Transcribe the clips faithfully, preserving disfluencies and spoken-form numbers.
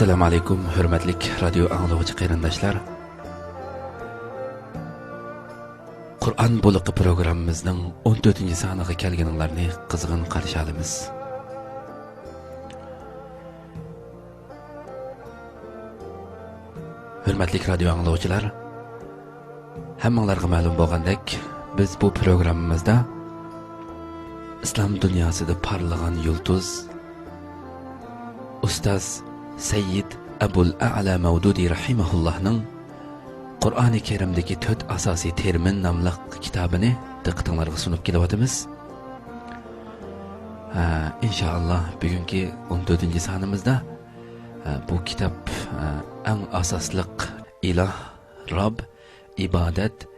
ئەسسالامۇ ئەلەيكۇم، ھۆرمەتلىك رادىيو ئاڭلىغۇچى قېرىنداشلار. قۇرئان بۇلىقى پروگراممىمىزنىڭ ئون تۆتىنچى سانىغا كەلگىنىڭلارنى قىزغىن قارشى ئالىمىز. ھۆرمەتلىك رادىيو ئاڭلىغۇچىلار، ھەممىڭلارغا مەلۇم بولغاندەك، بىز بۇ پروگراممىمىزدا ئىسلام دۇنياسىدا پارلىغان يۇلتۇز، ئۇستاز سەييىد ئەبۇل ئەئلا مەۋدۇدى رەھىمەھۇللاھنىڭ قۇرئانى كەرىمدىكى تۆت ئاساسىي تېرمىن ناملىق كىتابىنى دىققىتىڭلارغا سۇنۇپ كېلىۋاتىمىز. ھە، ئىنشائاللا، بۈگۈنكى ئون تۆتىنچى سانىمىزدا، ھە، بۇ كىتاب، ھە، ئەڭ ئاساسلىق ئىلاھ، راب، ئىبادەت،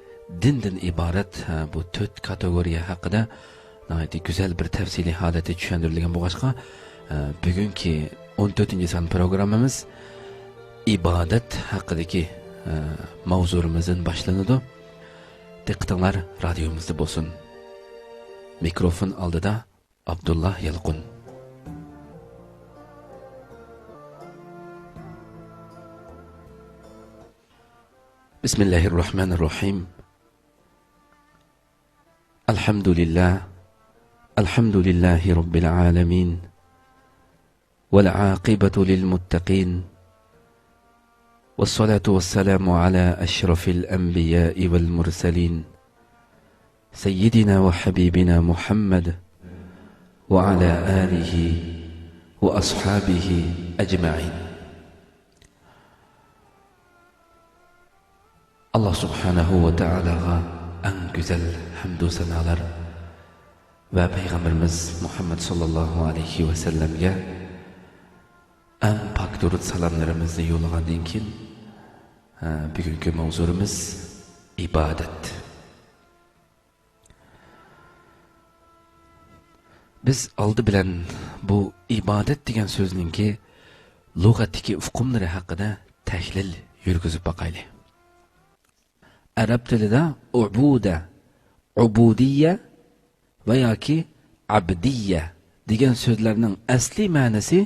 دىندىن ئىبارەت، ھە، بۇ تۆت كاتېگورىيە ھەققىدە ناھايىتى گۈزەل بىر تەپسىلىي ھالەتتە چۈشەندۈرۈلگەن بولغاچقا، ھە، بۈگۈنكى ئون تۆتىنچى سان پروگراممىمىز ئىبادەت ھەققىدىكى، ھە، ماۋزۇمىزدىن باشلىنىدۇ. دىققىتىڭلار رادىيومىزدا بولسۇن. مىكروفون ئالدىدا ئابدۇللا يالقۇن. بسم الله الرحمن الرحيم. الحمد لله. الحمد لله رب العالمين. والعاقبة للمتقين. والصلاة والسلام على أشرف الأنبياء والمرسلين. سيدنا وحبيبنا محمد وعلى آله وأصحابه أجمعين. ئاللا سۇبھانەھۇ ۋە تائالاغا ئەڭ گۈزەل ھەمدۇ سانالار ۋە پەيغەمبىرىمىز مۇھەممەد ساللاللاھۇ ئەلەيھى ۋەسەللەمگە ئەڭ پاك دۇرۇت سالاملىرىمىزنى يوللىغاندىن كېيىن، ھە، بۈگۈنكى ماۋزۇمىز ئىبادەت. بىز ئالدى بىلەن بۇ ئىبادەت دېگەن سۆزنىڭكى لۇغەتتىكى ئۇقۇملىرى ھەققىدە تەھلىل يۈرگۈزۈپ باقايلى. ئەرەب تىلىدا ئۇبۇدە، ئۇبۇدىيە ۋە ياكى ئەبدىيە دېگەن سۆزلەرنىڭ ئەسلىي مەنىسى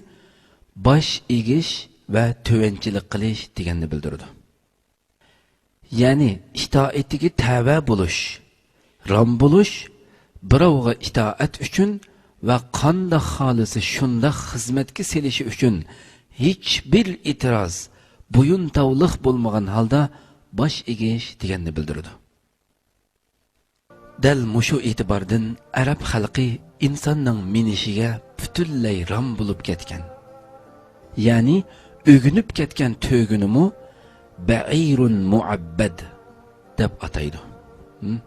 باش ئېگىش ۋە تۆۋەنچىلىك قىلىش دېگەننى بىلدۈرىدۇ. يەنى ئىتائىتىگە تەۋە بولۇش، رام بولۇش، بىراۋغا ئىتائەت ئۈچۈن ۋە قانداق خالىسا شۇنداق خىزمەتكە سېلىشى ئۈچۈن ھېچبىر ئېتىراز، بويۇنتاۋلىق بولمىغان ھالدا باش ئېگىش دېگەننى بىلدۈرىدۇ. دەل مۇشۇ ئېتىباردىن ئەرەب خەلقى ئىنساننىڭ مىنىشىگە پۈتۈنلەي رام بولۇپ كەتكەن. يەنى ئۆگىنىپ كەتكەن تۆگىنىمۇ بەئىرۇن مۇئەببەد دەپ ئاتايدۇ. ھىم؟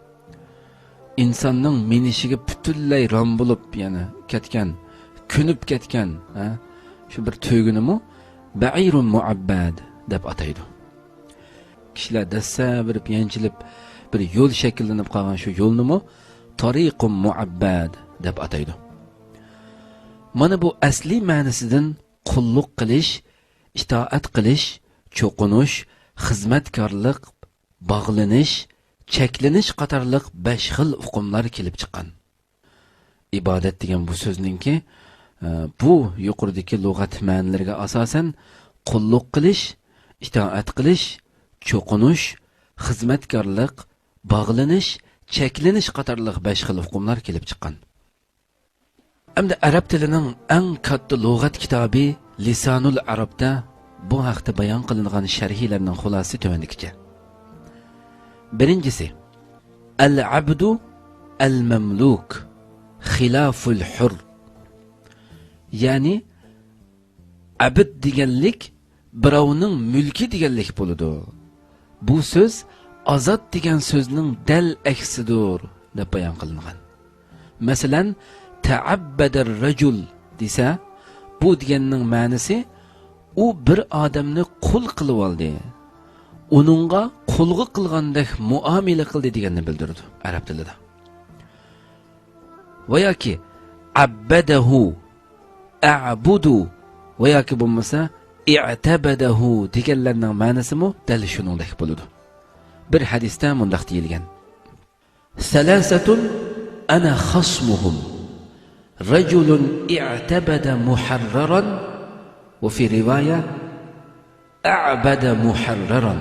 ئىنساننىڭ مىنىشىگە پۈتۈنلەي رام بولۇپ، يەنى كەتكەن، كۆنۈپ كەتكەن، ھە؟ شۇ بىر تۆگىنىمۇ بەئىرۇن مۇئەببەد دەپ ئاتايدۇ. كىشىلەر دەسسەۋېرىپ، يانچىلىپ، بىر يول شەكىللىنىپ قالغان شۇ يولنىمۇ تارىقۇم مۇئەببەد دەپ ئاتايدۇ. مانا بۇ ئەسلىي مەنىسىدىن قۇللۇق قىلىش، ئىتائەت قىلىش، چوقۇنۇش، خىزمەتكارلىق، باغلىنىش، چەكلىنىش قاتارلىق بەش خىل ئۇقۇملار كېلىپ چىققان. ئىبادەت دېگەن بۇ سۆزنىڭكى، ئە، بۇ يۇقىرىدىكى لۇغەت مەنىلىرىگە ئاساسەن، قۇللۇق قىلىش، ئىتائەت قىلىش، چوقۇنۇش، خىزمەتكارلىق، باغلىنىش، چەكلىنىش قاتارلىق بەش خىل ئۇقۇملار كېلىپ چىققان. ئەمدى ئەرەب تىلىنىڭ ئەڭ كاتتا لۇغەت كىتابى لىسانۇل ئەرەبتە بۇ ھەقتە بايان قىلىنغان شەرھلەرنىڭ خۇلاسىسى تۆۋەندىكىچە. بىرىنچىسى، ئەل ئەبدۇ ئەل مەملۇك خىلافۇل ھۇر. يەنى ئەبد دېگەنلىك بىراۋنىڭ مۈلكى دېگەنلىك بولىدۇ. بۇ سۆز ئازاد دېگەن سۆزنىڭ دەل ئەكسىدۇر، دەپ بايان قىلىنغان. مەسىلەن، تەئەببەدەر رەجۇل دېسە، بۇ دېگەننىڭ مەنىسى ئۇ بىر ئادەمنى قۇل قىلىۋالدى، ئۇنىڭغا قۇلغا قىلغاندەك مۇئامىلە قىلدى دېگەننى بىلدۈرىدۇ ئەرەب تىلىدا. ۋە ياكى ئەببەدەھۇ، ئەبۇدۇ ۋە ياكى بولمىسا ئىئتەبەدەھۇ دېگەنلەرنىڭ مەنىسىمۇ دەل شۇنىڭدەك بولىدۇ. بىر ھەدىستە مۇنداق دېيىلگەن: سەلاسەتۇن ئەنە خەسمۇھۇم، رەجۇلۇن ئىئتەبەدە مۇھەررەرەن، ۋە فى رىۋايە، «أعبد محررا»،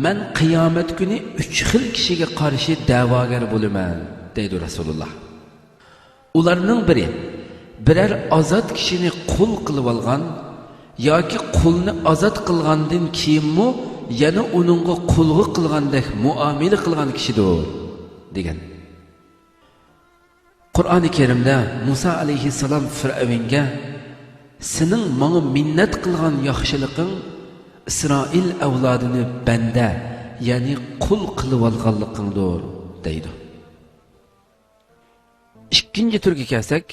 مەن قىيامەت كۈنى ئۈچ خىل كىشىگە قارشى دەۋاگەر بولىمەن، دەيدۇ رەسۇلۇللا. ئۇلارنىڭ بىرى، بىرەر ئازاد كىشىنى قۇل قىلىۋالغان ياكى قۇلنى ئازاد قىلغاندىن كېيىنمۇ يەنە ئۇنىڭغا قۇلغا قىلغاندەك مۇئامىلە قىلغان كىشىدۇر، دېگەن. قۇرئانى كەرىمدە مۇسا ئەلەيھىسسالام فىرئەۋنگە، «سېنىڭ ماڭا مىننەت قىلغان ياخشىلىقىڭ ئىسرائىل ئەۋلادىنى بەندە، يەنى قۇل قىلىۋالغانلىقىڭدۇر» دەيدۇ. ئىككىنچى تۈرگە كەلسەك،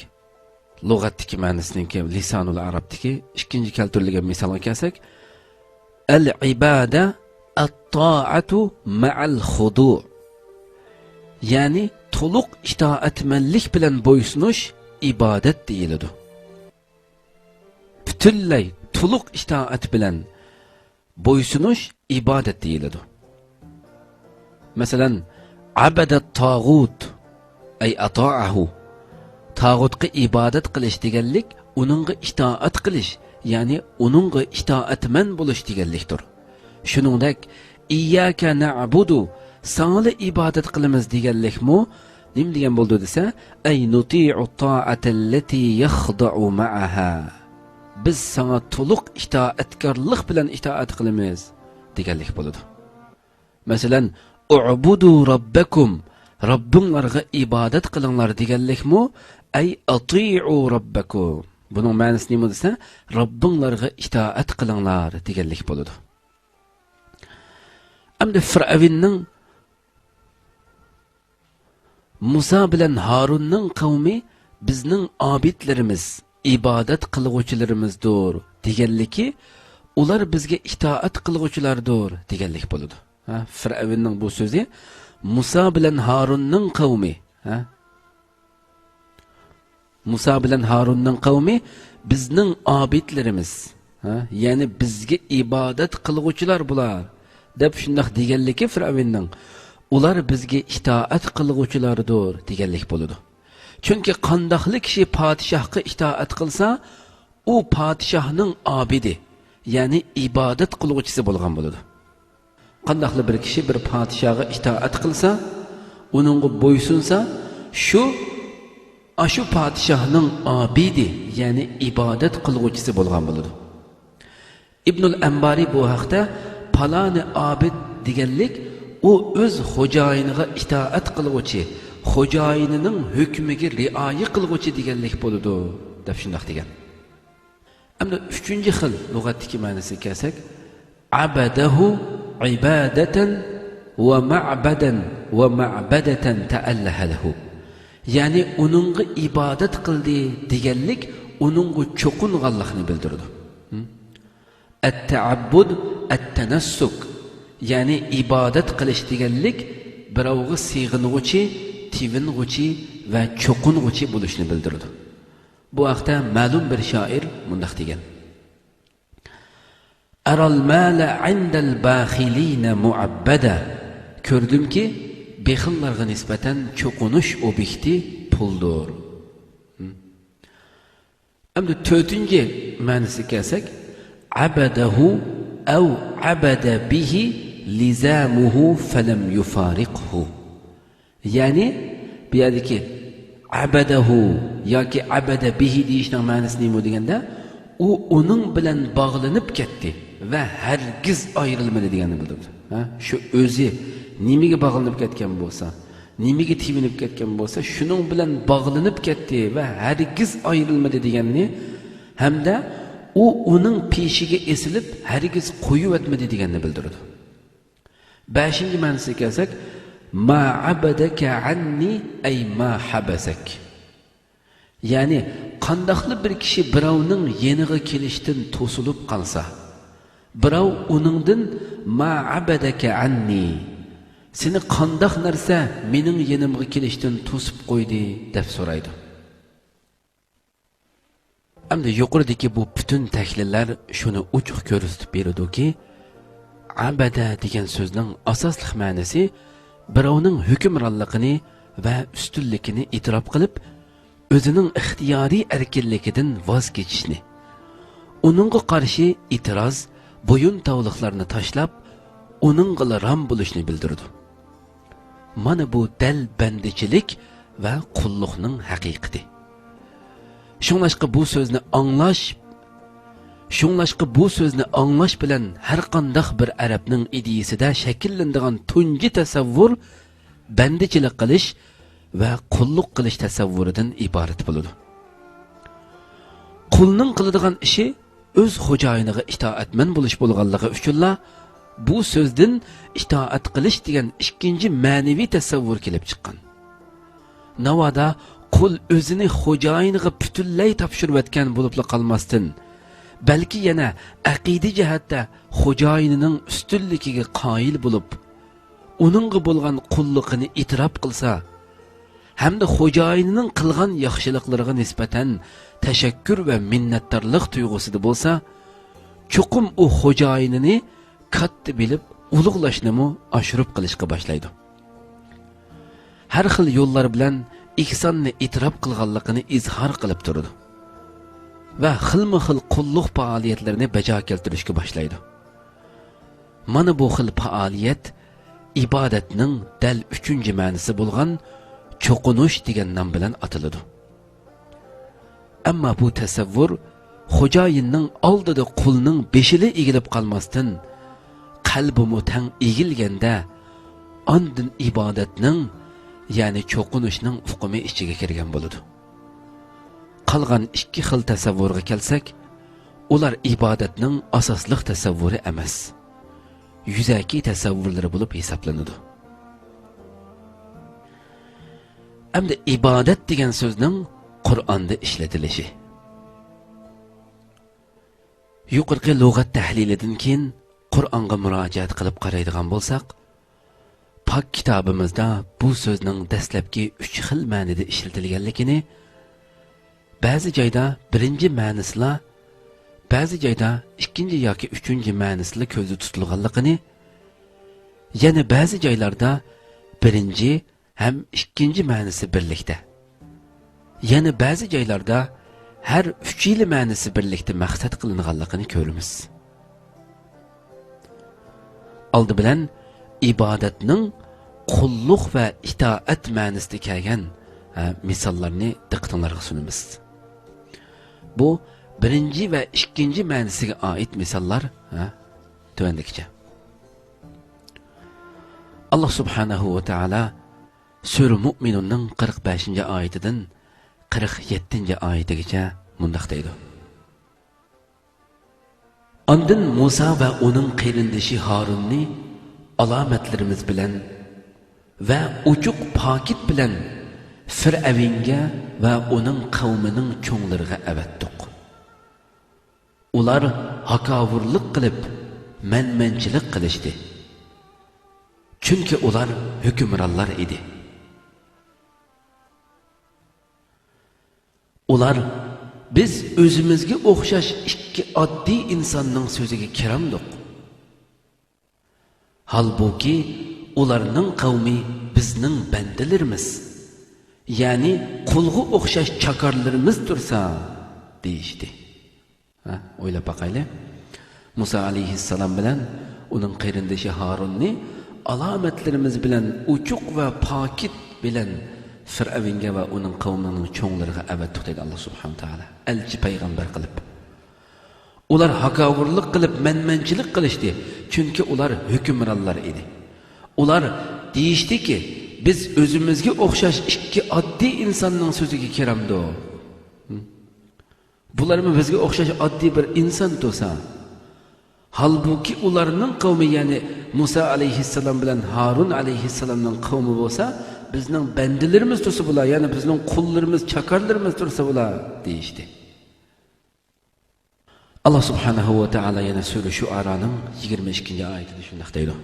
لۇغەتتىكى مەنىسىنىڭكى، لىسانۇل ئەرەبتىكى ئىككىنچى كەلتۈرۈلگەن مىسالغا كەلسەك، «العبادة الطاعة مع الخضوع»، يەنى تولۇق ئىتائەتمەنلىك بىلەن بويسۇنۇش ئىبادەت دېيىلىدۇ. پۈتۈنلەي تولۇق ئىتائەت بىلەن بويسۇنۇش ئىبادەت دېيىلىدۇ. مەسىلەن، «عبد الطاغوت»، ئەي «أطاعه». تاغۇتقا ئىبادەت قىلىش دېگەنلىك ئۇنىڭغا ئىتائەت قىلىش، يەنى ئۇنىڭغا ئىتائەتمەن بولۇش دېگەنلىكتۇر. شۇنىڭدەك، «إياك نعبد»، ساڭىلا ئىبادەت قىلىمىز دېگەنلىكمۇ نېمە دېگەن بولىدۇ دېسە، «أي نطيع الطاعة التي يخضع معها»، بىز ساڭا تولۇق ئىتائەتكارلىق بىلەن ئىتائەت قىلىمىز دېگەنلىك بولىدۇ. مەسىلەن، «اعبدوا ربكم»، رەببىڭلارغا ئىبادەت قىلىڭلار دېگەنلىكمۇ، «أي أطيعوا ربكم». بۇنىڭ مەنىسى نېمە دېسە، رەببىڭلارغا ئىتائەت قىلىڭلار دېگەنلىك بولىدۇ. ئەمدى فىرئەۋننىڭ مۇسا بىلەن ھارۇننىڭ قەۋمى بىزنىڭ ئابىدلىرىمىز، ئىبادەت قىلغۇچىلىرىمىزدۇر دېگەنلىكى، ئۇلار بىزگە ئىتائەت قىلغۇچىلاردۇر دېگەنلىك بولىدۇ. ھە، فىرئەۋننىڭ بۇ سۆزى مۇسا بىلەن ھارۇننىڭ قەۋمى، ھە؟ مۇسا بىلەن ھارۇننىڭ قەۋمى بىزنىڭ ئابىدلىرىمىز، ھە؟ يەنى بىزگە ئىبادەت قىلغۇچىلار بۇلار، دەپ شۇنداق دېگەنلىكى فىرئەۋننىڭ، ئۇلار بىزگە ئىتائەت قىلغۇچىلاردۇر دېگەنلىك بولىدۇ. چۈنكى قانداقلا كىشى پادىشاھقا ئىتائەت قىلسا، ئۇ پادىشاھنىڭ ئابىدى، يەنى ئىبادەت قىلغۇچىسى بولغان بولىدۇ. قانداقلا بىر كىشى بىر پادىشاھقا ئىتائەت قىلسا، ئۇنىڭغا بويسۇنسا، شۇ، ئاشۇ پادىشاھنىڭ ئابىدى، يەنى ئىبادەت قىلغۇچىسى بولغان بولىدۇ. ئىبنۇل ئەنبارى بۇ ھەقتە، پالانى ئابىد دېگەنلىك، ئۇ ئۆز خوجايىنىغا ئىتائەت قىلغۇچى، خوجايىنىنىڭ ھۆكمىگە رىئايە قىلغۇچى دېگەنلىك بولىدۇ، دەپ شۇنداق دېگەن. ئەمدى ئۈچىنچى خىل لۇغەتتىكى مەنىسىگە كەلسەك، «عبده عبادة ومعبدا ومعبدة تأله له». يەنى ئۇنىڭغا ئىبادەت قىلدى دېگەنلىك ئۇنىڭغا چوقۇنغانلىقنى بىلدۈرىدۇ. ھە؟ التعبد التنسك، يەنى ئىبادەت قىلىش دېگەنلىك بىراۋغا سېغىنغۇچى، تېۋىنغۇچى ۋە چوقۇنغۇچى بولۇشنى بىلدۈرىدۇ. بۇ ھەقتە مەلۇم بىر شائىر مۇنداق دېگەن: «أرى المال عند الباخلين معبدا». كۆردۈمكى، بېخىللارغا نىسبەتەن چوقۇنۇش ئوبيېكتى پۇلدۇر. ھىم. ئەمدى تۆتىنچى مەنىسىگە كەلسەك، «عبده أو عبد به لزامه فلم يفارقه». يەنى، بۇ يەردىكى «عبده» ياكى «عبد به» دېيىشنىڭ مەنىسى نېمە دېگەندە، ئۇ ئۇنىڭ بىلەن باغلىنىپ كەتتى ۋە ھەرگىز ئايرىلمىدى دېگەننى بىلدۈرىدۇ. ھە؟ شۇ ئۆزى نېمىگە باغلىنىپ كەتكەن بولسا، نېمىگە تېۋىنىپ كەتكەن بولسا، شۇنىڭ بىلەن باغلىنىپ كەتتى ۋە ھەرگىز ئايرىلمىدى دېگەننى ھەمدە ئۇ ئۇنىڭ پېشىگە ئېسىلىپ، ھەرگىز قويۇۋەتمىدى دېگەننى بىلدۈرىدۇ. بەشىنچى مەنىسىگە كەلسەك، «ما عبدك عني»، ئەي «ما حبسك». يەنى، قانداقلا بىر كىشى بىراۋنىڭ يېنىغا كېلىشتىن توسۇلۇپ قالسا، بىراۋ ئۇنىڭدىن «ما عبدك عني»، سېنى قانداق نەرسە مېنىڭ يېنىمغا كېلىشتىن توسۇپ قويدى، دەپ سورايدۇ. ئەمدى يۇقىرىدىكى بۇ پۈتۈن تەھلىللەر شۇنى ئوچۇق كۆرسىتىپ بېرىدۇكى، «ئەبەدە» دېگەن سۆزنىڭ ئاساسلىق مەنىسى بىراۋنىڭ ھۆكۈمرانلىقىنى ۋە ئۈستۈنلۈكىنى ئېتىراپ قىلىپ، ئۆزىنىڭ ئىختىيارىي ئەركىنلىكىدىن ۋاز كېچىشنى، ئۇنىڭغا قارشى ئېتىراز بويۇن تاۋلىقلارنى تاشلاپ، ئۇنىڭغىلا رام بولۇشنى بىلدۈرىدۇ. مانا بۇ دەل بەندىچىلىك ۋە قۇللۇقنىڭ ھەقىقىتى. شۇڭلاشقا بۇ سۆزنى ئاڭلاش، شۇڭلاشقا بۇ سۆزنى ئاڭلاش بىلەن ھەرقانداق بىر ئەرەبنىڭ ئىدىيىسىدە شەكىللىنىدىغان تۇنجى تەسەۋۋۇر بەندىچىلىك قىلىش ۋە قۇللۇق قىلىش تەسەۋۋۇرىدىن ئىبارەت بولىدۇ. قۇلنىڭ قىلىدىغان ئىشى ئۆز خوجايىنىغا ئىتائەتمەن بولۇش بولغانلىقى ئۈچۈنلا، بۇ سۆزدىن ئىتائەت قىلىش دېگەن ئىككىنچى مەنىۋى تەسەۋۋۇر كېلىپ چىققان. ناۋادا قۇل ئۆزىنى خوجايىنىغا پۈتۈنلەي تاپشۇرۇۋەتكەن بولۇپلا قالماستىن، بەلكى يەنە ئەقىدە جەھەتتە خوجايىنىنىڭ ئۈستۈنلۈكىگە قايىل بولۇپ، ئۇنىڭغا بولغان قۇللۇقىنى ئېتىراپ قىلسا، ھەمدە خوجايىنىنىڭ قىلغان ياخشىلىقلىرىغا نىسبەتەن تەشەككۈر ۋە مىننەتدارلىق تۇيغۇسىدا بولسا، چوقۇم ئۇ خوجايىنىنى كاتتا بىلىپ، ئۇلۇغلاشنىمۇ ئاشۇرۇپ قىلىشقا باشلايدۇ. ھەر خىل يوللار بىلەن ئېھساننى ئېتىراپ قىلغانلىقىنى ئىزھار قىلىپ تۇرىدۇ ۋە خىلمۇ خىل قۇللۇق پائالىيەتلىرىنى بەجا كەلتۈرۈشكە باشلايدۇ. مانا بۇ خىل پائالىيەت ئىبادەتنىڭ دەل ئۈچىنچى مەنىسى بولغان چوقۇنۇش دېگەن نام بىلەن ئاتىلىدۇ. ئەمما بۇ تەسەۋۋۇر خوجايىننىڭ ئالدىدا قۇلنىڭ بېشىلا ئېگىلىپ قالماستىن، قەلبىمۇ تەڭ ئېگىلگەندە، ئاندىن ئىبادەتنىڭ، يەنى چوقۇنۇشنىڭ ئۇقۇمى ئىچىگە كىرگەن بولىدۇ. قالغان ئىككى خىل تەسەۋۋۇرغا كەلسەك، ئۇلار ئىبادەتنىڭ ئاساسلىق تەسەۋۋۇرى ئەمەس، يۈزەكى تەسەۋۋۇرلىرى بولۇپ ھېسابلىنىدۇ. ئەمدى ئىبادەت دېگەن سۆزنىڭ قۇرئاندا ئىشلىتىلىشى. يۇقىرىقى لۇغەت تەھلىلىدىن كېيىن قۇرئانغا مۇراجىئەت قىلىپ قارايدىغان بولساق، پاك كىتابىمىزدا بۇ سۆزنىڭ دەسلەپكى ئۈچ خىل مەنىدە ئىشلىتىلگەنلىكىنى، بەزى جايدا بىرىنچى مەنىسىلا، بەزى جايدا ئىككىنچى ياكى ئۈچىنچى مەنىسىلا كۆزدە تۇتۇلغانلىقىنى، يەنە بەزى جايلاردا بىرىنچى ھەم ئىككىنچى مەنىسى بىرلىكتە، يەنە بەزى جايلاردا ھەر ئۈچىلا مەنىسى بىرلىكتە مەقسەت قىلىنغانلىقىنى كۆرىمىز. ئالدى بىلەن ئىبادەتنىڭ قۇللۇق ۋە ئىتائەت مەنىسىدە كەلگەن، ھە، مىساللارنى دىققىتىڭلارغا سۇنىمىز. بۇ بىرىنچى ۋە ئىككىنچى مەنىسىگە ئائىت مىساللار، ھە، تۆۋەندىكىچە. ئاللا سۇبھانەھۇ ۋە تائالا سۈرە مۇئمىنۇننىڭ قىرىق بەشىنچى ئايىتىدىن قىرىق يەتتىنچى ئايىتىگىچە مۇنداق دەيدۇ: ئاندىن مۇسا ۋە ئۇنىڭ قېرىندىشى ھارۇننى ئالامەتلىرىمىز بىلەن ۋە ئوچۇق پاكىت بىلەن فىرئەۋنگە ۋە ئۇنىڭ قەۋمىنىڭ چوڭلىرىغا ئەۋەتتۇق. ئۇلار ھاكاۋۇرلۇق قىلىپ، مەنمەنچىلىك قىلىشتى. چۈنكى ئۇلار ھۆكۈمرانلار ئىدى. ئۇلار، «بىز ئۆزىمىزگە ئوخشاش ئىككى ئاددىي ئىنساننىڭ سۆزىگە كىرەمدۇق؟» ھالبۇكى، ئۇلارنىڭ قەۋمى بىزنىڭ بەندىلىرىمىز، يەنى قۇلغا ئوخشاش چاكارلىرىمىز تۇرسا، دېيىشتى. ھە، ئويلاپ باقايلى. مۇسا ئەلەيھىسسالام بىلەن ئۇنىڭ قېرىندىشى ھارۇننى ئالامەتلىرىمىز بىلەن ئوچۇق ۋە پاكىت بىلەن فىرئەۋنگە ۋە ئۇنىڭ قەۋمىنىڭ چوڭلىرىغا ئەۋەتتۇق، دەيدۇ ئاللا سۇبھانەھۇ ۋە تائالا. ئەلچى پەيغەمبەر قىلىپ. ئۇلار ھاكاۋۇرلۇق قىلىپ، مەنمەنچىلىك قىلىشتى، چۈنكى ئۇلار ھۆكۈمرانلار ئىدى. ئۇلار دېيىشتىكى، «بىز ئۆزىمىزگە ئوخشاش ئىككى ئاددىي ئىنساننىڭ سۆزىگە كىرەمدۇ؟» ھىم. بۇلارمۇ بىزگە ئوخشاش ئاددىي بىر ئىنسان تۇرسا. ھالبۇكى، ئۇلارنىڭ قەۋمى، يەنى مۇسا ئەلەيھىسسالام بىلەن ھارۇن ئەلەيھىسسالامنىڭ قەۋمى بولسا، بىزنىڭ بەندىلىرىمىز تۇرسا بۇلار، يەنى بىزنىڭ قۇللىرىمىز، چاكارلىرىمىز تۇرسا بۇلار، دېيىشتى. ئاللا سۇبھانەھۇ ۋە تائالا يەنە سۈرە شۇئارانىڭ يىگىرمە ئىككىنچى ئايىتىدە شۇنداق دەيدۇ: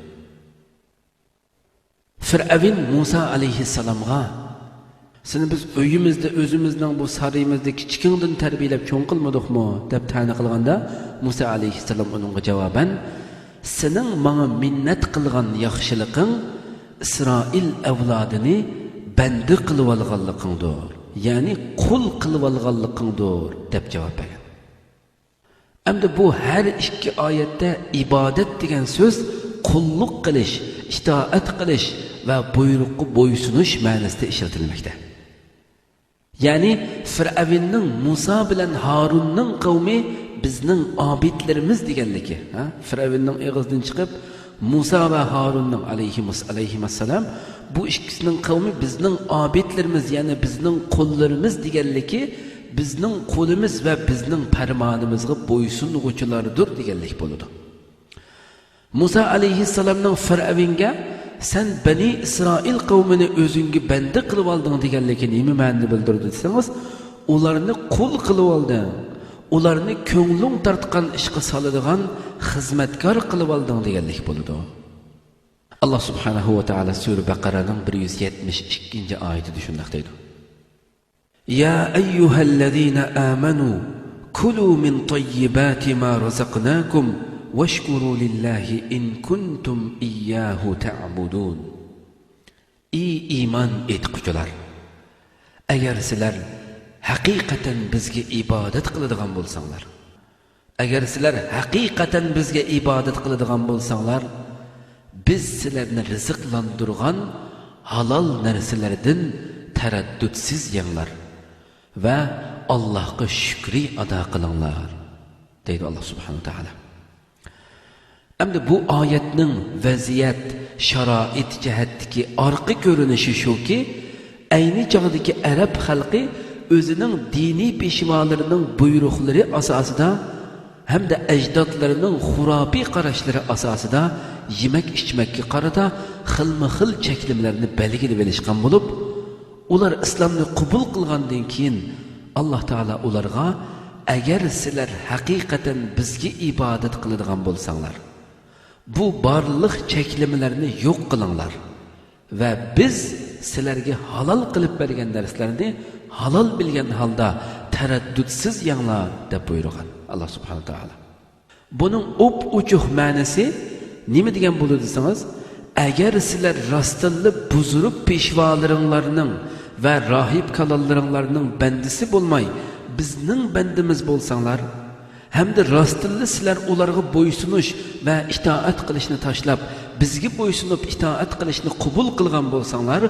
فىرئەۋن مۇسا ئەلەيھىسسالامغا، «سېنى بىز ئۆيىمىزدە، ئۆزىمىزنىڭ بۇ سارىيىمىزدا كىچىكىڭدىن تەربىيەلەپ چوڭ قىلمىدۇقمۇ؟» دەپ تەنە قىلغاندا، مۇسا ئەلەيھىسسالام ئۇنىڭغا جاۋابەن، «سېنىڭ ماڭا مىننەت قىلغان ياخشىلىقىڭ ئىسرائىل ئەۋلادىنى بەندە قىلىۋالغانلىقىڭدۇر، يەنى قۇل قىلىۋالغانلىقىڭدۇر» دەپ جاۋاب بەرگەن. ئەمدى بۇ ھەر ئىككى ئايەتتە ئىبادەت دېگەن سۆز قۇللۇق قىلىش، ئىتائەت قىلىش ۋە بۇيرۇققا بويسۇنۇش مەنىسىدە ئىشلىتىلمەكتە. يەنى فىرئەۋننىڭ مۇسا بىلەن ھارۇننىڭ قەۋمى بىزنىڭ ئابىدلىرىمىز دېگەنلىكى، ھە؟ فىرئەۋننىڭ ئېغىزىدىن چىقىپ، مۇسا ۋە ھارۇننىڭ ئەلەيھىمۇس-، ئەلەيھىمەسسالام، بۇ ئىككىسىنىڭ قەۋمى بىزنىڭ ئابىدلىرىمىز، يەنى بىزنىڭ قۇللىرىمىز دېگەنلىكى، بىزنىڭ قۇلىمىز ۋە بىزنىڭ پەرمانىمىزغا بويسۇنغۇچىلاردۇر دېگەنلىك بولىدۇ. مۇسا ئەلەيھىسسالامنىڭ فىرئەۋنگە، «سەن بەنى ئىسرائىل قەۋمىنى ئۆزۈڭگە بەندە قىلىۋالدىڭ» دېگەنلىكى نېمە مەنىنى بىلدۈرىدۇ دېسىڭىز، ئۇلارنى قۇل قىلىۋالدىڭ، ئۇلارنى كۆڭلۈڭ تارتقان ئىشقا سالىدىغان خىزمەتكار قىلىۋالدىڭ دېگەنلىك بولىدۇ. ئاللا سۇبھانەھۇ ۋە تائالا سۈرە بەقەرەنىڭ بىر يۈز يەتمىش ئىككىنچى ئايىتىدە شۇنداق دەيدۇ. يا أيها الذين آمنوا كلوا من طيبات ما رزقناكم واشكروا لله إن كنتم إياه تعبدون. ئى ئىمان ئېيتقۇچىلار! ئەگەر سىلەر ھەقىقەتەن بىزگە ئىبادەت قىلىدىغان بولساڭلار، ئەگەر سىلەر ھەقىقەتەن بىزگە ئىبادەت قىلىدىغان بولساڭلار، بىز سىلەرنى رىزىقلاندۇرغان ھالال نەرسىلەردىن تەرەددۇتسىز يەڭلار ۋە ئاللاھقا شۈكرى ئادا قىلىڭلار، دەيدۇ ئاللا سۇبھانەھۇ ۋە تائالا. ئەمدى بۇ ئايەتنىڭ ۋەزىيەت، شارائىت جەھەتتىكى ئارقا كۆرۈنۈشى شۇكى، ئەينى چاغدىكى ئەرەب خەلقى ئۆزىنىڭ دىنىي پېشۋالىرىنىڭ بۇيرۇقلىرى ئاساسىدا ھەمدە ئەجدادلىرىنىڭ خۇراپىي قاراشلىرى ئاساسىدا يېمەك-ئىچمەككە قارىتا خىلمۇ خىل چەكلىمىلەرنى بەلگىلىۋېلىشقان بولۇپ، ئۇلار ئىسلامنى قوبۇل قىلغاندىن كېيىن، ئاللا تائالا ئۇلارغا، «ئەگەر سىلەر ھەقىقەتەن بىزگە ئىبادەت قىلىدىغان بولساڭلار، بۇ بارلىق چەكلىمىلەرنى يوق قىلىڭلار ۋە بىز سىلەرگە ھالال قىلىپ بەرگەن نەرسىلەرنى ھالال بىلگەن ھالدا تەرەددۇتسىز يەڭلار» دەپ بۇيرۇغان ئاللا سۇبھانەھۇ ۋە تائالا. بۇنىڭ ئوپئوچۇق مەنىسى نېمە دېگەن بولىدۇ دېسىڭىز، ئەگەر سىلەر راستتىنلا بۇزرۇك پېشۋالىرىڭلارنىڭ ۋە راھىب كالانلىرىڭلارنىڭ بەندىسى بولماي، بىزنىڭ بەندىمىز بولساڭلار، ھەمدە راستتىنلا سىلەر ئۇلارغا بويسۇنۇش ۋە ئىتائەت قىلىشنى تاشلاپ، بىزگە بويسۇنۇپ ئىتائەت قىلىشنى قوبۇل قىلغان بولساڭلار،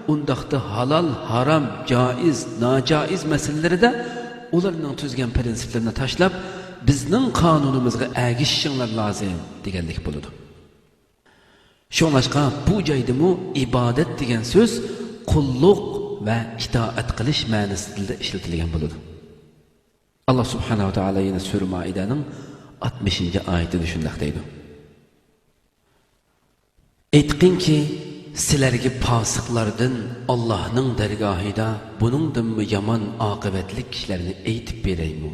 ئۇنداقتا ھالال، ھارام، جائىز، ناجائىز مەسىلىلىرىدە ئۇلارنىڭ تۈزگەن پىرىنسىپلىرىنى تاشلاپ، بىزنىڭ قانۇنىمىزغا ئەگىشىشىڭلار لازىم، دېگەنلىك بولىدۇ. شۇڭلاشقا بۇ جايدىمۇ ئىبادەت دېگەن سۆز قۇللۇق ۋە ئىتائەت قىلىش مەنىسىدىلا ئىشلىتىلگەن بولىدۇ. ئاللا سۇبھانەھۇ ۋە تائالا يەنە سۈرە مائىدەنىڭ ئاتمىشىنچى ئايىتىدە شۇنداق دەيدۇ. ئېيتقىنكى، سىلەرگە پاسىقلاردىن ئاللاھنىڭ دەرگاھىدا بۇنىڭدىنمۇ يامان ئاقىۋەتلىك كىشىلەرنى ئېيتىپ بېرەيمۇ؟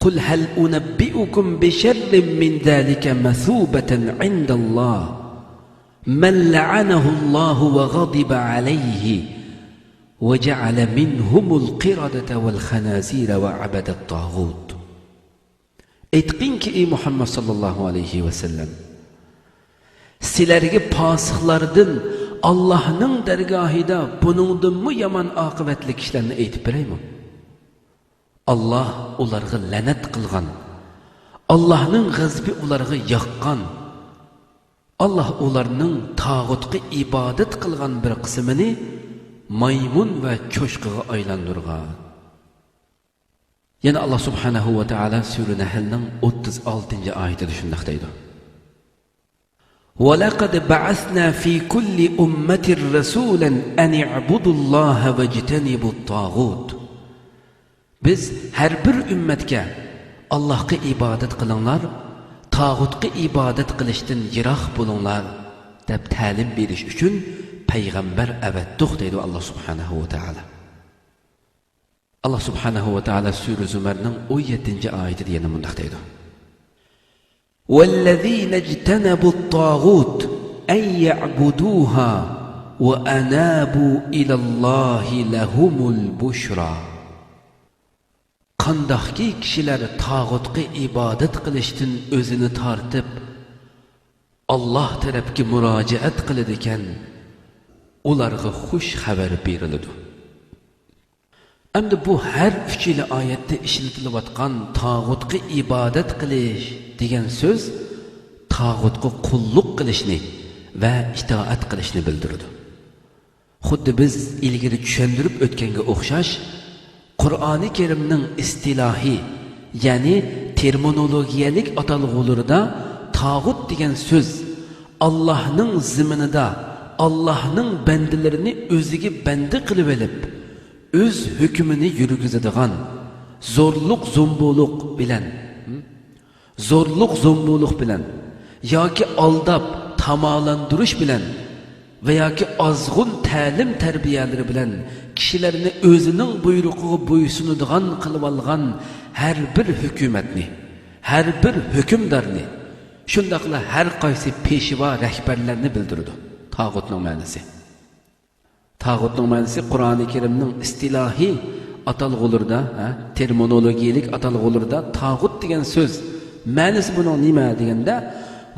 قل هل أنبئكم بشر من ذلك مثوبة عند الله من لعنه الله وغضب عليه وجعل منهم القردة والخنازير وعبد الطاغوت. ئېيتقىنكى، ئى مۇھەممەد ساللاللاھۇ ئەلەيھى ۋەسەللەم، سىلەرگە پاسىقلاردىن ئاللاھنىڭ دەرگاھىدا بۇنىڭدىنمۇ يامان ئاقىۋەتلىك كىشىلەرنى ئېيتىپ بېرەيمۇ؟ ئاللاھ ئۇلارغا لەنەت قىلغان، ئاللاھنىڭ غەزىپى ئۇلارغا ياغقان، ئاللاھ ئۇلارنىڭ تاغۇتقا ئىبادەت قىلغان بىر قىسمىنى مايمۇن ۋە چوشقىغا ئايلاندۇرغان. يەنە ئاللاھ سۇبھانەھۇ ۋە تائالا سۈرە نەھلنىڭ ئوتتۇز ئالتىنچى ئايىتىدە شۇنداق دەيدۇ. ولقد بعثنا في كل أمة رسولا أن اعبدوا الله واجتنبوا الطاغوت. بىز ھەر بىر ئۈممەتكە، «ئاللاھقا ئىبادەت قىلىڭلار، تاغۇتقا ئىبادەت قىلىشتىن يىراق بولۇڭلار» دەپ تەلىم بېرىش ئۈچۈن پەيغەمبەر ئەۋەتتۇق، دەيدۇ ئاللاھ سۇبھانەھۇ ۋە تائالا. ئاللاھ سۇبھانەھۇ ۋە تائالا سۈرە زۇمەرنىڭ ئون يەتتىنچى ئايىتىدە يەنە مۇنداق دەيدۇ. والذين اجتنبوا الطاغوت أن يعبدوها وأنابوا إلى الله لهم البشرى. قانداقكى كىشىلەر تاغۇتقا ئىبادەت قىلىشتىن ئۆزىنى تارتىپ، ئاللاھ تەرەپكە مۇراجىئەت قىلىدىكەن، ئۇلارغا خۇش خەۋەر بېرىلىدۇ. ئەمدى بۇ ھەر ئۈچىلا ئايەتتە ئىشلىتىلىۋاتقان تاغۇتقا ئىبادەت قىلىش دېگەن سۆز تاغۇتقا قۇللۇق قىلىشنى ۋە ئىتائەت قىلىشنى بىلدۈرىدۇ. خۇددى بىز ئىلگىرى چۈشەندۈرۈپ ئۆتكەنگە ئوخشاش، قۇرئانى كەرىمنىڭ ئىستىلاھىي، يەنى تېرمىنولوگىيەلىك ئاتالغۇلىرىدا تاغۇت دېگەن سۆز ئاللاھنىڭ زېمىنىدا ئاللاھنىڭ بەندىلىرىنى ئۆزىگە بەندە قىلىۋېلىپ، ئۆز ھۆكمىنى يۈرگۈزىدىغان، زورلۇق-زومبۇلۇق بىلەن، زورلۇق-زومبۇلۇق بىلەن ياكى ئالداپ تامالاندۇرۇش بىلەن ۋە ياكى ئازغۇن تەلىم-تەربىيەلىرى بىلەن كىشىلەرنى ئۆزىنىڭ بۇيرۇقىغا بويسۇنىدىغان قىلىۋالغان ھەر بىر ھۆكۈمەتنى، ھەر بىر ھۆكۈمدارنى، شۇنداقلا ھەر قايسى پېشۋا رەھبەرلەرنى بىلدۈرىدۇ. تاغۇتنىڭ مەنىسى. تاغۇتنىڭ مەنىسى قۇرئانى كەرىمنىڭ ئىستىلاھىي ئاتالغۇلىرىدا، ھە، تېرمىنولوگىيەلىك ئاتالغۇلىرىدا تاغۇت دېگەن سۆز مەنىسى بۇنىڭ نېمە دېگەندە،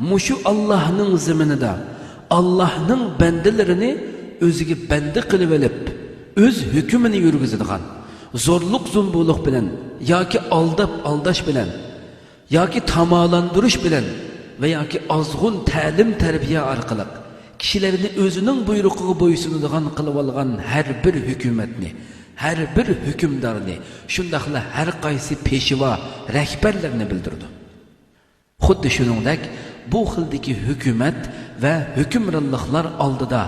مۇشۇ ئاللاھنىڭ زېمىنىدا ئاللاھنىڭ بەندىلىرىنى ئۆزىگە بەندە قىلىۋېلىپ، ئۆز ھۆكمىنى يۈرگۈزىدىغان، زورلۇق-زومبۇلۇق بىلەن ياكى ئالداپ-ئالداش بىلەن ياكى تامالاندۇرۇش بىلەن ۋە ياكى ئازغۇن تەلىم-تەربىيە ئارقىلىق كىشىلەرنى ئۆزىنىڭ بۇيرۇقىغا بويسۇنىدىغان قىلىۋالغان ھەر بىر ھۆكۈمەتنى، ھەر بىر ھۆكۈمدارنى، شۇنداقلا ھەر قايسى پېشۋا رەھبەرلەرنى بىلدۈرىدۇ. خۇددى شۇنىڭدەك، بۇ خىلدىكى ھۆكۈمەت ۋە ھۆكۈمرانلىقلار ئالدىدا،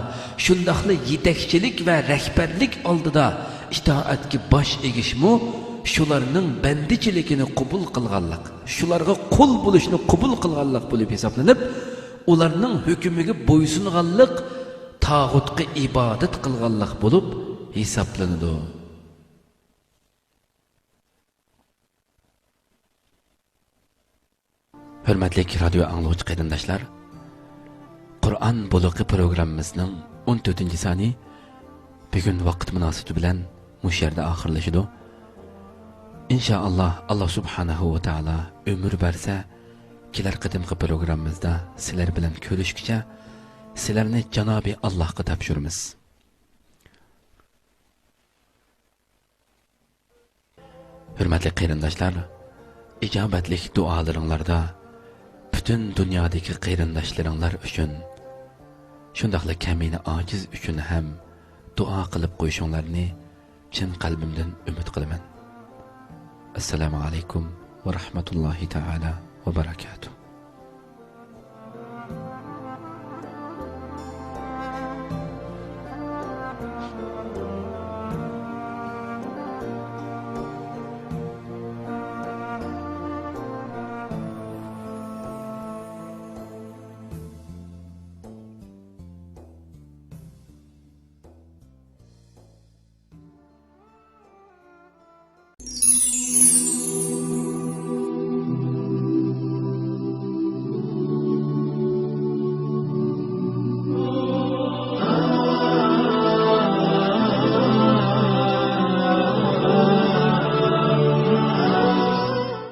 شۇنداقلا يېتەكچىلىك ۋە رەھبەرلىك ئالدىدا ئىتائەتكە باش ئېگىشمۇ شۇلارنىڭ بەندىچىلىكىنى قوبۇل قىلغانلىق، شۇلارغا قۇل بولۇشنى قوبۇل قىلغانلىق بولۇپ ھېسابلىنىپ، ئۇلارنىڭ ھۆكمىگە بويسۇنغانلىق تاغۇتقا ئىبادەت قىلغانلىق بولۇپ ھېسابلىنىدۇ. ھۆرمەتلىك رادىيو ئاڭلىغۇچى قېرىنداشلار، قۇرئان بۇلىقى پروگراممىمىزنىڭ ئون تۆتىنچى سانى بۈگۈن ۋاقىت مۇناسىۋىتى بىلەن مۇشۇ يەردە ئاخىرلىشىدۇ. ئىنشائاللا، ئاللا سۇبھانەھۇ ۋە تائالا ئۆمۈر بەرسە، كېلەر قېتىمقى پروگراممىمىزدا سىلەر بىلەن كۆرۈشكىچە سىلەرنى جانابى ئاللاھقا تاپشۇرىمىز. ھۆرمەتلىك قېرىنداشلار، ئىجابەتلىك دۇئالىرىڭلاردا پۈتۈن دۇنيادىكى قېرىنداشلىرىڭلار ئۈچۈن، شۇنداقلا كەمىنە ئاجىز ئۈچۈن ھەم دۇئا قىلىپ قويۇشۇڭلارنى چىن قەلبىمدىن ئۈمىد قىلىمەن. ئەسسالامۇ ئەلەيكۇم ۋە رەھمەتۇللاھى تائالا ۋە بەرەكاتۇھ.